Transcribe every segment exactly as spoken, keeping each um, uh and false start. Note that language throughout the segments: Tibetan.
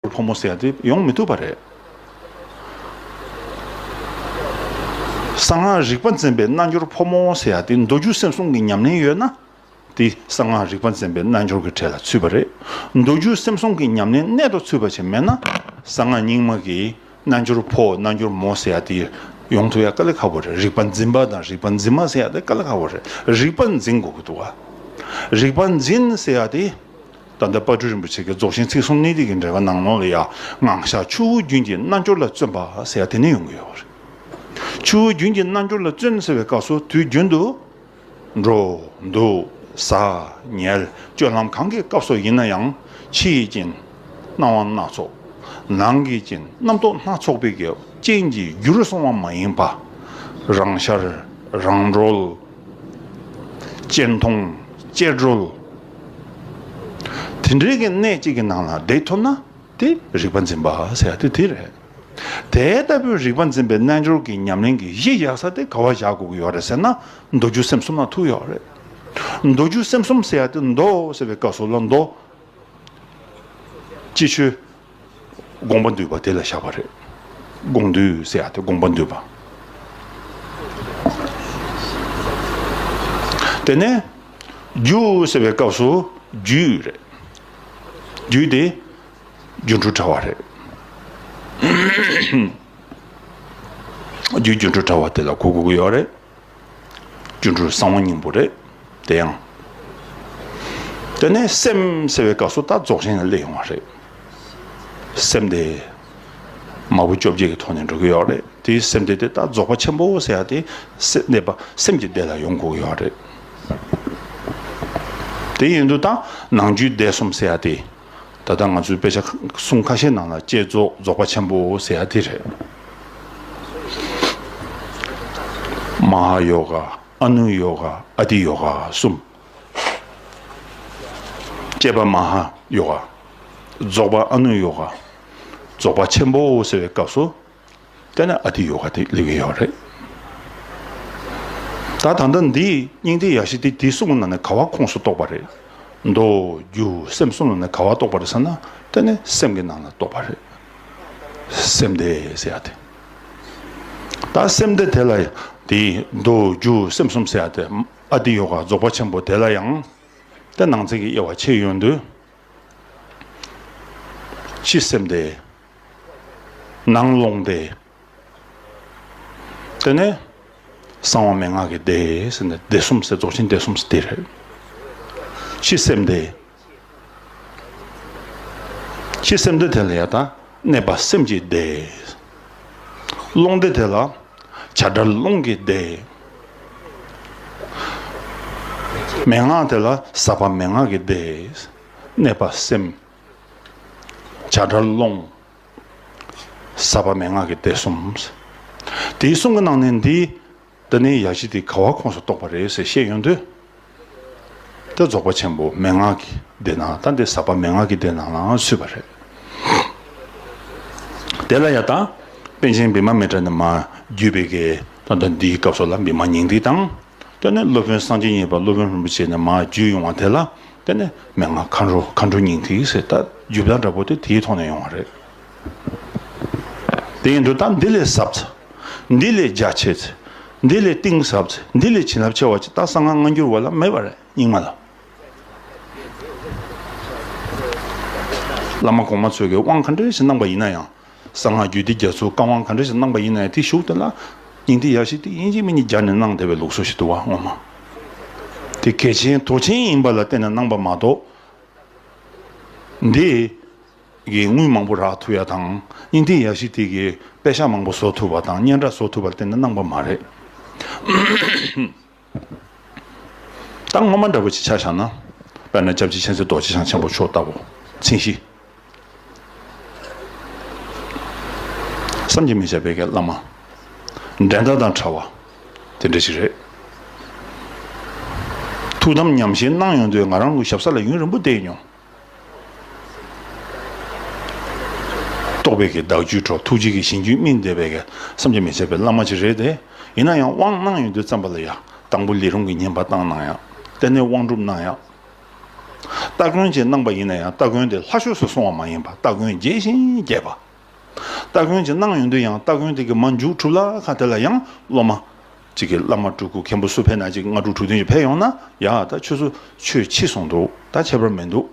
འབྱོར་ཕོ་མོ་ཟེར་ཡ་དེ་ཡོང་མི་ཐུབ་པ་རེད། གསང་སྔགས་རིག་པ་འཛིན་པའི་རྣལ་འབྱོར་ཕོ་མོ་ཟེར་ཡ་དེ་མདོ་རྒྱུད་སེམས་གསུམ་གྱི་ཉམས་ལེན་ཡོད་ན། དེ་གསང་སྔགས་རིག་པ་འཛིན་པའི་རྣལ་འབྱོར་གྱི་གྲས་ལ་ཚུད་པ་རེད། མདོ་རྒྱུད་སེམས་གསུམ་གྱི་ཉམས་ལེན་གནད་དུ་ཚུད་པ་ཞིག་མེད་ན། གསང་སྔགས་རྙིང་མ་གི་རྣལ་འབྱོར་ཕོ་རྣལ་འབྱོར་མོ་ཟེར་ཡ་དེ་ཡོང་ཐུབ་ཡ་དཀའ་ལས་ཁག་པོ་རེད། རིག་པ་འཛིན་པ་དང་རིག་པ་འཛིན་མ་ཟེར་ཡ་དེ་དཀའ་ལས་ཁག་པོ་རེད། རིག་པ་འཛིན་དགོས་ཀྱི་འདུག་བ། རིག་པ་འཛིན་ཟེར་ཡ་དེ། ད་ལྟ་དཔལ་སྤྲུལ་རིན་པོ་ཆེ་གིས་རྫོགས་ཆེན་ཚིག་གསུམ་གནད་བརྡེགས་ཀྱི་འགྲེལ་པ་ནང་ལོགས་ལ་ཡ། ངང་བཞག་ཆུ་བོ་རྒྱུན་གྱི་རྣལ་འབྱོར་ལ་བརྩོན་པ་ཟེར་ཡ་དེ་ནས་ཡོང་གི་ཡོད་རེད། ཆུ་བོ་རྒྱུན་གྱི་རྣལ་འབྱོར་ལ་བརྩོན་ཟེར་བའི་སྐབས་སུ་དུས་རྒྱུན་དུ། འགྲོ། འདུག་ཟ། ཉལ། སྤྱོད་ལམ་གང་གི་སྐབས་སུ་ཡིན་ན་ཡང་། ཕྱི་ཡི་རྐྱེན། སྣང་བ་སྣ་ཚོགས། ནང་གི་རྐྱེན། རྣམ་རྟོག་སྣ་ཚོགས་པའི་གི་རྐྱེན་གྱིས་བསྒྱུར་སོང་བ་མ་ཡིན་པ། རང་ཤར། རང་གྲོལ། གཅེར་མཐོང་། གཅེར་གྲོལ། དེ་འདྲའི་གི་གནད་གཅིག་གི་ནང་ལ་བསྡད་ཐུབ་ན་དེ་རིག་པ་འཛིན་པ་ཟེར་ཡ་དེ་དེ་རེད། དེ་ལྟ་བུའི་རིག་པ་འཛིན་པའི་རྣལ་འབྱོར་གྱི་ཉམས་ལེན་གྱི་གཞི་བཞག་ས་དེ་ག་བ་བཞག་དགོས་ཀྱི་ཡོད་རེད་ཟེར་ན། མདོ་རྒྱུད་སེམས་གསུམ་ལ་ཐུག་ཡོད་རེད། མདོ་རྒྱུད་སེམས་གསུམ་ཟེར་ཡ་དེ་མདོ་ཟེར་བའི་སྐབས་སུ་ལ་མདོ། སྤྱི་ཆོས། དགོངས་པ་འདུས་པ་དེ་ལ་བཞག་པ་རེད། དགོངས་འདུས་ཟེར་ཡ་དེ་དགོངས་པ་འདུས་པ། དེ་ནས་རྒྱུ་ཟེར་བའི་སྐབས་སུ་རྒྱུད་རེད། རྒྱུད་དེ་སྒྱུ་འཕྲུལ་དྲ་བ་རེད། རྒྱུད་སྒྱུ་འཕྲུལ་དྲ་བ་དེ་ལ་གོ་དགོས་ཀྱི་ཡོད་རེད། སྒྱུ་འཕྲུལ་གསང་བ་སྙིང་པོ་རེད། དེ་ཡང་། དེ་ནས་སེམས་ཟེར་བའི་སྐབས་སུ་ད་རྫོགས་ཆེན་ལ་སླེབས་ཡོང་བ་རེད། སེམས་དེ་མ་བུ་བཅོ་བརྒྱད་ཀྱི་ཐོག་ནས་འགྲོ་གི་ཡོད་རེད། དེའི་སེམས་དེ་དེ་ད་རྫོགས་པ་ཆེན་པོ་ཟེར་ཡ་དེ་སེམས་གནས་པ་སེམས་ཀྱི་སྡེ་ལ་ཡོང་དགོས་ཀྱི་ཡོད་རེད། དེ་ཡིན་དུས་ད་ནང་རྒྱུད་སྡེ་གསུམ་ཟེར་ཡ་དེ། ད་ལྟ་ང་ཚོའི་དཔེ་ཆ་གསུང་ཁ་ཤས་ནང་ལ་བསྐྱེད་རྫོགས་རྫོགས་པ་ཆེན་པོ་ཟེར་ཡ་དེ་རེད། མ་ཧཱ་ཡོ་ག། ཨ་ནུ་ཡོ་ག། ཨ་ཏི་ཡོ་ག་གསུམ། བསྐྱེད་པ་མ་ཧཱ་ཡོ་ག། རྫོགས་པ་ཨ་ནུ་ཡོ་ག། རྫོགས་པ་ཆེན་པོ་ཟེར་བའི་སྐབས་སུ། དེ་ནས་ཨ་ཏི་ཡོ་ག་དེ་སླེབས་ཀྱི་ཡོད་རེད། ད་ད་ལྟ་འདི་སྙིང་ཐིག་ཡ་བཞི་དེ་དེ་གསུམ་གྱི་ནང་ནས་ག་བ་ཁོངས་སུ་གཏོགས་པ་རེད། མདོ་རྒྱུད་སེམས་གསུམ་ནང་ནས་ག་བ་གཏོགས་པ་རེད་ཟེར་ན། དེ་ནི་སེམས་ཀྱི་ནང་ལ་གཏོགས་པ་རེད། སེམས་སྡེ་ཟེར་ཡ་དེ། ད་སེམས་སྡེ་དེ་ལ་དེ་མདོ་རྒྱུད་སེམས་གསུམ་ཟེར་ཡ་དེ། ཨ་ཏི་ཡོ་ག་རྫོགས་པ་ཆེན་པོ་དེ་ལ་ཡང་། དེ་ནང་ཚན་གྱི་དབྱེ་བ་ཕྱེ་ཡོང་དུས། ཕྱི་སེམས་སྡེ། ནང་ཀློང་སྡེ། དེ་ནས་གསང་བ་མན་ངག་གི་སྡེ་ཟེར་ནས་སྡེ་གསུམ་ཟེར། རྫོགས་ཆེན་སྡེ་གསུམ་ཟེར་དེ་རེད། ཕྱི་སེམས་སྡེ། ཕྱི་སེམས་སྡེ་དེ་ལ་ཡ་ད་གནས་པ་སེམས་ཀྱི་སྡེ། ཀློང་སྡེ་དེ་ལ་བྱ་བྲལ་ཀློང་གི་སྡེ། མན་ངག་དེ་ལ་ཟབ་པ་མན་ངག་གི་སྡེ། གནས་པ་སེམས། བྱ་བྲལ་ཀློང་། ཟབ་པ་མན་ངག་གི་སྡེ་གསུམ། དེའི་གསུམ་གྱི་ནང་ནས་འདི། འདི་ནི་ཡ་བཞི་དེ་ག་བ་ཁོངས་སུ་གཏོགས་པ་རེད་ཟེར་བཤད་ཡོང་དུས། དེ་རྫོགས་པ་ཆེན་པོ་མན་ངག་གི་སྡེ་ནང་ད་འདི་ཟབ་པ་མན་ངག་གི་སྡེ་ནང་ལའང་ཚུད་པ་རེད། དེ་ལ་ཡ་ད་པཎ་ཆེན་བི་མ་མི་ཏྲ་ནས་མར་བརྒྱུད་པའི་གི་ད་ལྟ་འདིའི་སྐབས་སུ་ལ་བི་མ་སྙིང་ཐིག་དང་། དེ་ནས་སློབ་དཔོན་སངས་རྒྱས་གཉིས་པ་སློབ་དཔོན་རིན་པོ་ཆེ་ནས་མར་བརྒྱུད་ཡོང་བ་དེ་ལ། དེ་ནས་མན་ངག་མཁའ་འགྲོ། མཁའ་འགྲོ་སྙིང་ཐིག་ཟེར། ད་རྒྱུད་བདག་འདྲ་པོ་དེ་དེའི་ཐོག་ནས་ཡོང་བ་རེད། དེ་ཡིན་དུས་ད་འདི་ལས་ཟབ་ཚེ། འདི་ལས་རྒྱ་ཆེ་ཚེ། འདི་ལས་གཏིང་ཟབ་ཚེ། འདི་ལས་བྱིན་རླབས་ཆེ་བ་ཅིག་ད་གསང་སྔགས་སྔ་འགྱུར་བ་ལ་མེད་པ་རེད། རྙིང་མ་ལ། བླ་མ་གོང་མ་ཚོས་ཀྱི་དབང་ག་འདྲ་ཞིག་གནང་པ་ཡིན་ན་ཡང་། གསང་སྔགས་རྒྱུད་སྡེ་རྒྱ་མཚོའི་བཀའ་དབང་ག་འདྲ་ཞིག་གནང་པ་ཡིན་ན་ཡང་། དེའི་གཞུག་དེ་ལ་སྙིང་ཐིག་ཡ་བཞི་དེ་ཡིན་གཅིག་མིན་གཉིས་སྦྱར་ནས་གནང་བསྡད་པའི་ལུགས་སྲོལ་ཞིག་འདུག་བ། ངོ་མ་དེ་གལ་ཆེན་དོ་ཆེན་ཡིན་པ་ལ་བརྟེན་ནས་གནང་པ་མ་གཏོགས། འདི་གི་དངུལ་མང་པོ་རག་ཐུབ་ཡ་དང་། སྙིང་ཐིག་ཡ་བཞི་དེ་གི་པེ་ཤག་མང་པོ་བཟོ་ཐུབ་པ་དང་། སྙན་གྲགས་བཟོ་ཐུབ་པ་ལ་བརྟེན་ནས་གནང་པ་མ་རེད། ད་ངོ་མ་འདྲ་པོ་ཅིག་ཆ་བཞག་ན། དཔེར་ན་སྐྱབས་རྗེ་མཁྱེན་བརྩེ་རྡོ་རྗེ་འཆང་ཆེན་པོ་མཆོག་ལྟ་བུ། མཚན་གཞི། བསམ་གྱིས་མི་ཁྱབ་པའི་གི་བླ་མ། འགྲན་ཟླ་དང་བྲལ་བ། དེ་འདྲ་ཞིག་རེད། ཐུགས་དམ་ཉམས་བཞེས་གནང་ཡོང་དུས་ང་རང་ལུས་ཞབས་ས་ལ་ཡུན་རིང་པོ་བསྡད་མྱོང་། རྟོགས་པའི་གི་བདག་རྒྱུད་འཕྲོ། ཐུགས་རྗེ་གི་ཞིང་རྒྱུད་སྨིན་བསྡད་པའི་གི་བསམ་གྱིས་མི་ཁྱབ་པའི་བླ་མ་ཅིག་རེད་དེ། ཡིན་ན་ཡང་དབང་གནང་ཡོང་དུས་ཙམ་པ་ལ་ཡ། དང་པོ་ལས་རུང་གི་བསྙེན་པ་བཏང་གནང་ཡ། དེ་ནས་དབང་སྒྲུབ་གནང་ཡ། སྟ་གོན་ཅིག་གནང་པ་ཡིན་ན་ཡང་སྟ་གོན་དེ་ལྷ་ཆོས་སུ་སོང་བ་མ་ཡིན་པ་སྟ་གོན་རྒྱས་ཤིང་རྒྱས་པ། སྟ་གོན་ཅིག་གནང་ཡོང་དུས་ཡང་སྟ་གོན་དེ་གི་མ་མཇུག་གྲུབ་ལ་ཁ་དེ་ལ་ཡང་སློབ་མ་ཅིག་གི་བླ་མ་སྤྲུལ་སྐུ་མཁན་པོ་སུ་ཕེབས་ན་ཅིག་ལྔ་དྲུག་དྲུག་བདུན་ཅིག་ཕེབས་ཡོང་ན་ཡ་ད་ཁྱོད་ཚོ་ཆོས་ཕྱིས་སོང་འདུག་ད་ཁྱད་པར་མི་འདུག་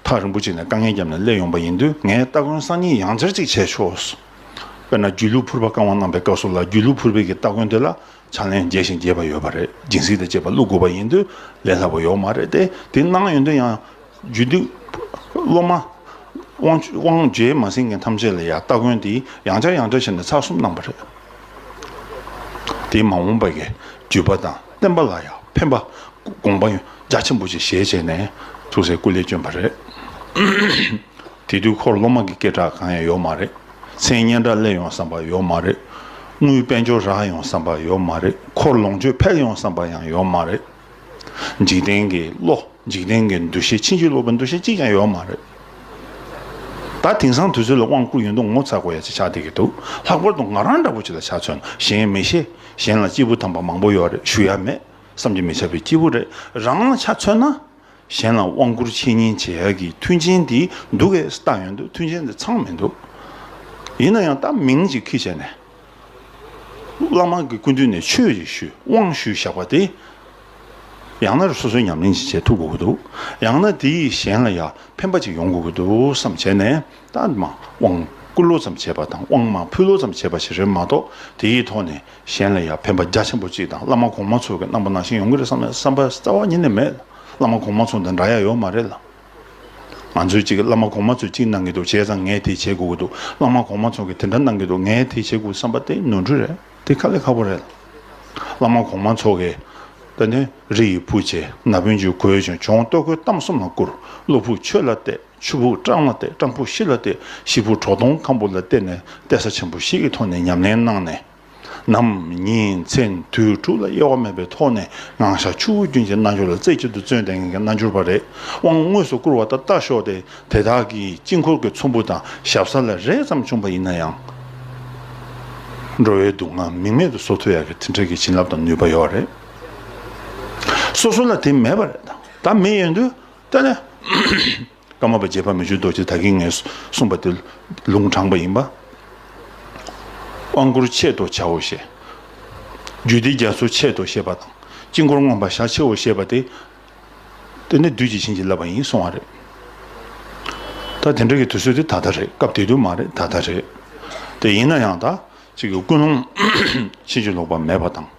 ཐག་རིང་པོ་ཅིག་ནས་དཀའ་ངལ་བརྒྱབ་ནས་སླེབས་ཡོང་པ་ཡིན་དུས་ངས་སྟ་གོན་སང་ཉིན་ཡང་བསྐྱར་ཅིག་བྱས་ཆོག་དཔེར་ན་སྒྱུ་ལུས་ཕུར་པ་བཀའ་དབང་གནང་པའི་སྐབས་སུ་ལ་སྒྱུ་ལུས་ཕུར་པའི་གི་སྟ་གོན་དེ་ལ་ཕྱག་ལེན་རྒྱས་ཤིང་རྒྱས་པ་ཡོད་པ་རེད། སྦྱིན་སྲེག་དང་བཅས་པ་བླུག་དགོས་པ་ཡིན་དུས་ལས་སླ་པོ་ཡོད་མ་རེད་དེ། དེ་གནང་ཡོང་དུས་ཡང་རྒྱུད་སྡེ་སློབ་མ་དབང་དབང་རྗེས་མ་ཟིན་མཁན་ཐམས་ཅད་ལ་ཡང་སྟ་གོན་དེ་ཡང་བསྐྱར་ཡང་བསྐྱར་བྱས་ནས་ཚར་གསུམ་གནང་པ་རེད། དེ་མ་འོངས་པ་གི་བརྒྱུད་པ་དང་བསྟན་པ་ལ་ཡང་ཕན་པ་དགོངས་པ་རྒྱ་ཆེན་པོ་ཅིག་བཞེས་བྱས་ནས་ཐུགས་སྲས་སྐུ་ལས་བསྐྱོན་པ་རེད། དེ་དུས་ཁོར་སློབ་མ་གི་སྐད་གྲགས་གང་ཡང་ཡོད་མ་རེད། མཚན་སྙན་གྲགས་སླེབས་ཡོང་བསམ་པ་ཡོད་མ་རེད། དངུལ་དཔལ་འབྱོར་རག་ཡོང་བསམ་པ་ཡོད་མ་རེད། ཁོར་ལོངས་སྤྱོད་འཕེལ་ཡོང་བསམ་པ་ཡང་ཡོད་མ་རེད། འཇིག་རྟེན་གྱི་བློ་འཇིག་རྟེན་གྱི་འདུ་ཤེས་ཕྱིན་ཅི་ལོག་པའི་འདུ་ཤེས་གཅིག་ཀྱང་ཡོད་མ་རེད། ད་དེང་སང་དུས་ཚོད་ལ་དབང་བསྐུར་ཡོང་དུས་ངོ་ཚ་དགོས་ཡ་ཅིག་ཆགས་བསྡད་ཀྱི་འདུག་ལྷག་པར་དུ་ང་རང་འདྲ་པོ་ཅིག་ལ་ཆ་མཚོན་ན་གཞན་མི་ཤེས། གཞན་ལ་སྐྱིད་པོ་དམ་པ་མང་པོ་ཡོད་རེད་ཞུ་ཡ་མེད། བསམ་གྱིས་མི་ཁྱབ་པའི་སྐྱིད་པོ་རེད། རང་ལ་ཆ་མཚོན་ན། གཞན་ལ་དབང་བསྐུར་འཆད་ཉན་བྱེད་ཡག་གི་མཐུན་རྐྱེན་དེ་འདུག་གས་བལྟ་ཡོང་དུས་མཐུན་རྐྱེན་དེ་ཚང་མི་འདུག་ཡིན་ན་ཡང་ད་མིང་ཅིག་ཁྱེར་བྱས་ནས། བླ་མ་གི་སྐུ་མདུན་ནས་ཆོས་ཅིག་ཞུས་དབང་ཞུས་བཞག་པ་དེ། ཡང་ན་སོ་སོའི་ཉམས་ལེན་ཅིག་བྱེད་ཐུབ་དགོས་ཀྱི་འདུག་ཡང་ན་དེ་ཡིས་གཞན་ལ་ཡང་ཕན་པ་ཅིག་ཡོང་དགོས་ཀྱི་འདུག་བསམ་བྱས་ནས་ད་མ་དབང་བསྐུར་ལོ་ཙམ་བྱས་པ་དང་དབང་མ་ཕུལ་ལོ་ཙམ་བྱས་པ་ཞིག་རེད་མ་གཏོགས་དེ་ཡི་ཐོག་ནས་གཞན་ལ་ཡང་ཕན་པ་རྒྱ་ཆེན་པོ་ཅིག་དང་བླ་མ་གོང་མ་ཚོ་གི་གནང་པ་ནང་བཞིན་ཡོང་གི་རེད་བསམ་ན་བསམ་པ་རྩ་བ་ཉིད་ནས་མེད། བླ་མ་གོང་མ་ཚོ་དང་འདྲ་ཡ་ཡོད་མ་རེད་ལ། ང་ཚོས་ཅིག་བླ་མ་གོང་མ་ཚོས་ཅིག་གནང་གི་འདུག་བྱས་ཙང་ངས་དེ་བྱེད་དགོས་ཀྱི་འདུག་བླ་མ་གོང་མ་ཚོ་གིས་དེ་འདྲ་གནང་གི་འདུག་ངས་དེ་བྱེད་དགོས་བསམ་པ་དེ་ནོར་འཁྲུལ་རེད། དེ་དཀའ་ལས་ཁག་པོ་རེད། བླ་མ་གོང་མ་ཚོ་གིས་ད་ནི་རི་ཡི་བུ་བྱས་ན་བུན་གྱི་གོས་གྱོན་གྱོང་ལྟོ་གོས་གཏམ་གསུམ་ལ་བསྐུར། བློ་ཕུགས་ཆོས་ལ་གཏད། ཆུ་ཕུགས་སྤྲང་ལ་གཏད། སྤྲང་ཕུགས་ཤི་ལ་གཏད། ཤི་ཕུགས་གྲོག་དོང་ཁམ་བུ་ལ་གཏད་ནས་གཏད་ས་ཆེན་པོ་ཞིག་གི་ཐོག་ནས་ཉམས་ལེན་གནང་ནས། ནམ་ཉིན་མཚན་དུས་དྲུག་ལ་གཡོ་བ་མེད་པའི་ཐོག་ནས་ངང་བཞག་ཆུ་བོ་རྒྱུན་གྱི་རྣལ་འབྱོར་ལ་རྩེ་གཅིག་ཏུ་བརྩོན་ཏེ་ངེས་ཀྱི་རྣལ་འབྱོར་པ་རེད། དབང་དངོས་སུ་བསྐུར་བ་དང་ལྟ་ཞོག་སྟེ་དེ་དག་གིས་དཀྱིལ་འཁོར་གྱི་ཚོམ་བུ་དང་ཞབས་ས་ལ་རེག་ཙམ་བྱུང་པ་ཡིན་ན་ཡང་། འགྲོ་བའི་སྡུག་བསྔལ་མིང་མེད་དུ་བཟོ་ཐུབ་ཡག་གི་དེ་འདྲ་གི་བྱིན་རླབས་དང་ནུས་པ་ཡོད་རེད། སོ་སོ་ལ་དེ་མེད་པ་རེད། ད་མེད་ཡོང་དུས་ད་ནི། ཀརྨ་པ་རྗེ་ཕ་མི་བཅུ་རྡོ་རྗེ་ད་གིན་ངས་གསུངས་པ་དེ་ལུང་དྲངས་པ་ཡིན་པ། དབང་བསྐུར་ཆེད་དུ་བྱའོ་ཞེས། རྒྱུད་སྡེ་རྒྱ་མཚོ་ཆེད་དུ་ཞེས་པ་དང་དཀྱིལ་འཁོར་མངོན་པར་ཞལ་ཕྱེའོ་ཞེས་པ་དེ། དེ་ནི་བདུད་ཀྱིས་བྱིན་གྱིས་བརླབས་པ་ཡིན་གསུང་བ་རེད། ད་དེ་འདྲ་གི་དུས་ཚོད་དེ་ད་ལྟ་རེད། སྐབས་དེ་དུས་མ་རེད། ད་ལྟ་རེད། དེ་ཡིན་ན་ཡང་ད། གཅིག་གི་ཀུན་སློང་ཕྱིན་ཅི་ལོག་པ་མེད་པ་དང་།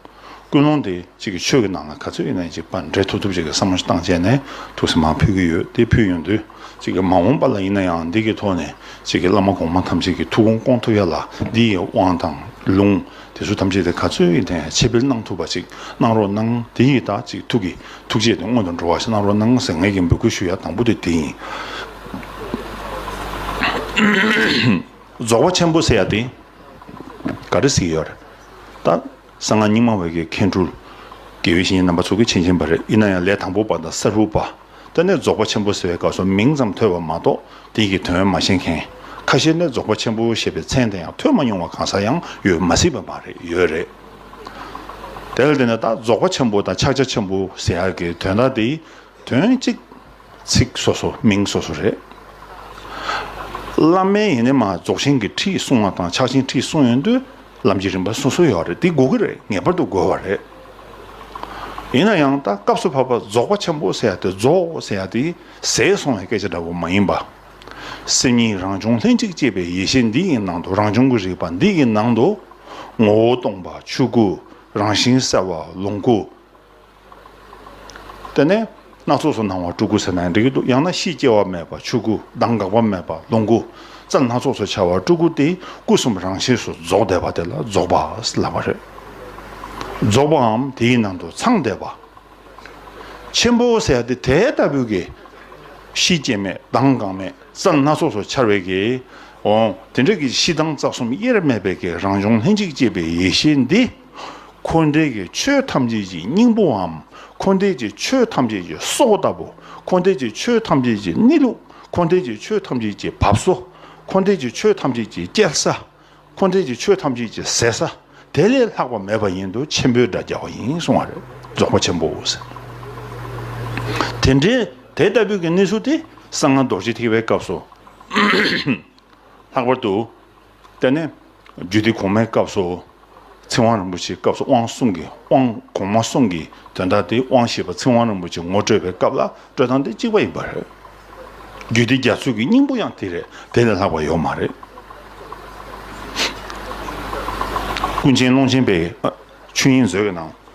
ཀུན་སློང་དེ་གཅིག་གི་ཆོས་ཀྱི་ནང་ལ་ག་ཚོད་ཡིན་ན་ཡང་གཅིག་པ་འདྲེས་ཐུབ་ཐུབ་ཅིག་གི་བསམ་བློ་ཞིག་བཏང་བྱས་ནས་ཐུགས་སེམས་མར་ཕུལ་གྱི་ཡོད། དེ་ཕུལ་ཡོང་དུས་གཅིག་གི་མ་འོངས་པ་ལ་ཡིན་ན་ཡང་འདི་གི་ཐོག་ནས་གཅིག་གི་བླ་མ་གོང་མ་ཐམས་ཅད་ཀྱི་ཐུགས་དགོངས་སྐོང་ཐུབ་ཡ་ལ་འདི་ཡི་དབང་དང་ལུང་དེ་ཚོ་ཐམས་ཅད་དེ་ག་ཚོད་ཡིན་ན་ཡང་ཆེད་འབུལ་གནང་ཐུབ་པ་ཅིག་གནང་རོགས་གནང་། དེ་ཡི་ད་གཅིག་ཐུགས་ཀྱི་ཐུགས་རྗེ་དེ་སྔོན་དུ་འགྲོ་བ་ཞིག་གནང་རོགས་གནང་ཟེར་ངེད་ཀྱི་འབོད་སྐུལ་ཞུ་ཡ་དང་པོ་དེ་དེ་ཡིན། རྫོགས་པ་ཆེན་པོ་ཟེར་ཡ་དེ། ག་རེ་ཟེར་གྱི་ཡོད་རེད། ད། གསང་སྔགས་རྙིང་མ་བའི་གི་མཁན་སྤྲུལ། དགེ་བའི་བཤེས་གཉེན་རྣམ་པ་ཚོ་གིས་མཁྱེན་མཁྱེན་པ་རེད། ཡིན་ན་ཡང་ལས་དང་པོ་པ་དང་གསར་བུ་པ། དེ་ནས་རྫོགས་པ་ཆེན་པོ་ཟེར་བའི་སྐབས་སུ་མིང་ཙམ་ཐོས་པ་མ་གཏོགས་དེ་གི་དོན་མ་ཤེས་མཁན། ཁ་ཤས་ནི་རྫོགས་པ་ཆེན་པོ་ཞེས་པའི་མཚན་དེ་ཡང་ཐོས་མ་མྱོང་བ་གང་ཟག་ཡང་ཡོད་མ་སྲིད་པ་མ་རེད། ཡོད་རེད། དེ་ལ་བརྟེན་ནས་ད་རྫོགས་པ་ཆེན་པོ་དང་ཕྱག་རྒྱ་ཆེན་པོ་ཟེར་ཡག་གི་དོན་དག་དེ། དོན་གཅིག་ཚིག་སོ་སོ་མིང་སོ་སོ་རེད། བླ་མས་ཡིན་ནའི་མ་རྫོགས་ཆེན་གྱི་ཁྲིད་གསུང་བ་དང་ཕྱག་ཆེན་ཁྲིད་གསུང་ཡོང་དུས་ལམ་གྱི་རིམ་པ་སོ་སོ་ཡོད་རེད། དེ་དགོས་ཀྱི་རེད། ངེས་པར་དུ་དགོས་པ་རེད། ཡིན་ན་ཡང་ད་སྐབས་སུ་བབ་པ་རྫོགས་པ་ཆེན་པོ་ཟེར་ཡ་དེ་རྫོགས་ཟེར་ཡ་དེ་ཟད་སོང་བའི་སྐད་ཆ་འདྲ་བོ་མ་ཡིན་པ། སེམས་ཉིད་རང་བྱུང་ལྷན་ཅིག་སྐྱེས་པའི་ཡེ་ཤེས་འདི་ཡི་ནང་དུ་རང་བྱུང་གི་རིག་པ་འདི་ཡི་ནང་དུ་ངོ་བོ་སྟོང་པ་ཆོས་སྐུ་རང་བཞིན་གསལ་བ་ལོངས་སྐུ། དེ་ནས་སྣ་ཚོགས་སུ་སྣང་བ་སྤྲུལ་སྐུ་ཟེར་ན་ཡང་འགྲིག་གི་འདུག་ཡང་ན་གཤིས་སྐྱེ་བ་མེད་པ་ཆོས་སྐུ་གདངས་འགག་པ་མེད་པ་ལོངས་སྐུ། རྩལ་སྣ་ཚོགས་སུ་འཆར་བ་སྤྲུལ་སྐུ་སྟེ་སྐུ་གསུམ་རང་གཤིས་སུ་རྫོགས་བསྡད་པ་དེ་ལ་རྫོགས་པ་ལབ་པ་རེད། རྫོགས་པའམ་དེའི་ནང་དུ་ཚང་བསྡད་པ། ཆེན་པོ་ཟེར་ཡ་དེ་དེ་ལྟ་བུའི་གི་གཤིས་སྐྱེ་མེད་གདངས་འགག་མེད་རྩལ་སྣ་ཚོགས་སུ་འཆར་བའི་གི་འོང་དེ་འདྲ་གི་གཤིས་གདངས་རྩལ་གསུམ་དབྱེར་མེད་པའི་གི་རང་བྱུང་ལྷན་ཅིག་སྐྱེས་པའི་ཡེ་ཤེས་འདི། འཁོར་འདས་ཀྱི་ཆོས་ཐམས་ཅད་ཀྱི་སྙིང་པོའམ། འཁོར་འདས་ཀྱི་ཆོས་ཐམས་ཅད་ཀྱི་སྲོག་ལྟ་བུ། འཁོར་འདས་ཀྱི་ཆོས་ཐམས་ཅད་ཀྱི་གནས་ལུགས། འཁོར་འདས་ཀྱི་ཆོས་ཐམས་ཅད་ཀྱི་བབས་སོ། འཁོར་འདས་ཀྱི་ཆོས་ཐམས་ཅད་ཀྱི་སྐྱེལ་ས། འཁོར་འདས་ཀྱི་ཆོས་ཐམས་ཅད་ཀྱི་ཟད་ས། དེ་ལས་ལྷག་པ་མེད་པ་ཡིན་དུས་ཆེན་པོའི་སྒྲ་རྒྱག་པ་ཡིན་གསུང་བ་རེད། རྫོགས་པ་ཆེན་པོ་ཟེར། དེ་འདྲའི་ དེ་ལྟ་བུའི་གི་གནས་ཚུལ་དེ་གསང་སྔགས་རྡོ་རྗེ་ཐེག་པའི་སྐབས་སུ། ལྷག་པར་དུ། དེ་ནས་རྒྱུད་སྡེ་གོང་མའི་སྐབས་སུ། ཚིག་དབང་རིན་པོ་ཆེའི་སྐབས་སུ་དབང་གསུམ་གྱི་དབང་གོང་མ་གསུམ་གྱི་དོན་དག་དེ་དབང་ཞེས་པ་ཚིག་དབང་རིན་པོ་ཆེ་ངོ་སྤྲོད་པའི་སྐབས་ལ་སྤྲོད་སྟངས་དེ་གཅིག་པ་ཡིན་པ་རེད། རྒྱུད་སྡེ་རྒྱ་མཚོའི་གི་སྙིང་པོ་ཡང་དེ་རེད། དེ་ལས་ལྷག་པ་ཡོད་མ་རེད། ཀུན་མཁྱེན་ཀློང་ཆེན་པའི་ཆོས་དབྱིངས་མཛོད་ཀྱི་ནང་།